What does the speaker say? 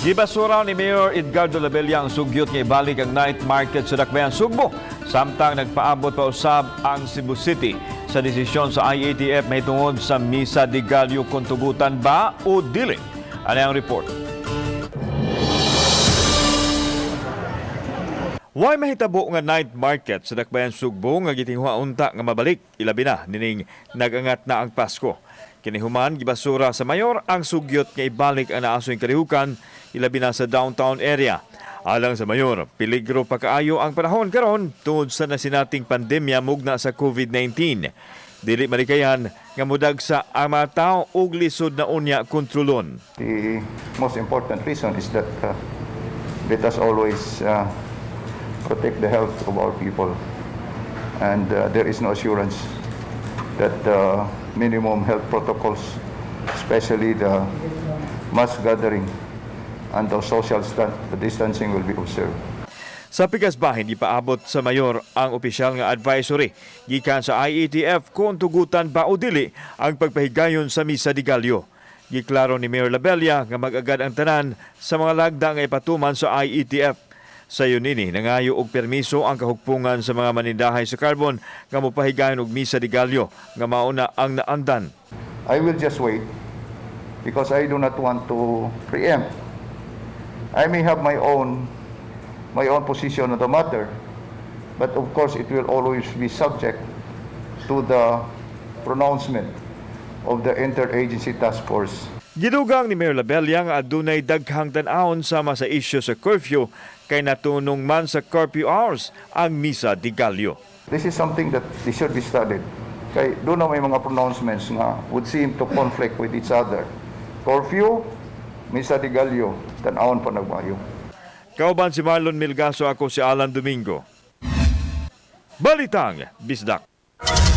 Gibasura ni Mayor Edgardo Labella ang sugyot nga ibalik ang night market sa Dakbayan Sugbo samtang nagpaabot pa usab ang Cebu City sa desisyon sa IATF mahitungod sa Misa de Gallo kung tugutan ba o dili. Ano ang report? Why mahitabo nga night market sa Dakbayan Sugbo nga gitinguha unta nga mabalik, ilabi na nining nagangat na ang Pasko? Kinihuman, gibasura sa mayor ang sugyot nga ibalik ang naasoy kalihukan, ilabi na sa downtown area. Alang sa mayor, peligro pa kaayo ang panahon karon tungod sa nasinating pandemya mugna sa COVID-19. Dili malikayan nga mudagsa ang mga tao ug lisod na unya kontrolon. The most important reason is that let us always protect the health of our people. And there is no assurance that the minimum health protocols, especially the mass gathering and the social distancing, will be observed. Sa pikas bahin, gipaabot sa mayor ang opisyal nga advisory gikan sa IATF kung tugutan ba o dili ang pagpahigayon sa Misa de Gallo. Giklaro ni Mayor Labella nga mag-agad ang tanan sa mga lagda nga ipatuman sa IATF. Sayon nini, nangayo og permiso ang kahugpungan sa mga manindahay sa Carbon nga mopahigayon og Misa de Gallo nga mauna ang naandan. I will just wait because I do not want to preempt. I may have my own position on the matter, but of course it will always be subject to the pronouncement of the Interagency Task Force. Gidugang ni Mayor Labella nga adunay daghang tan-awon sama sa isyu sa curfew kay natunong man sa curfew hours ang Misa de Gallo. This is something that this should be studied. Kay duna may mga pronouncements nga would seem to conflict with each other. Curfew, Misa de Gallo, tan-awon pa nagmayo. Kauban si Marlon Milgaso, ako si Alan Domingo. Balitang Bisdak.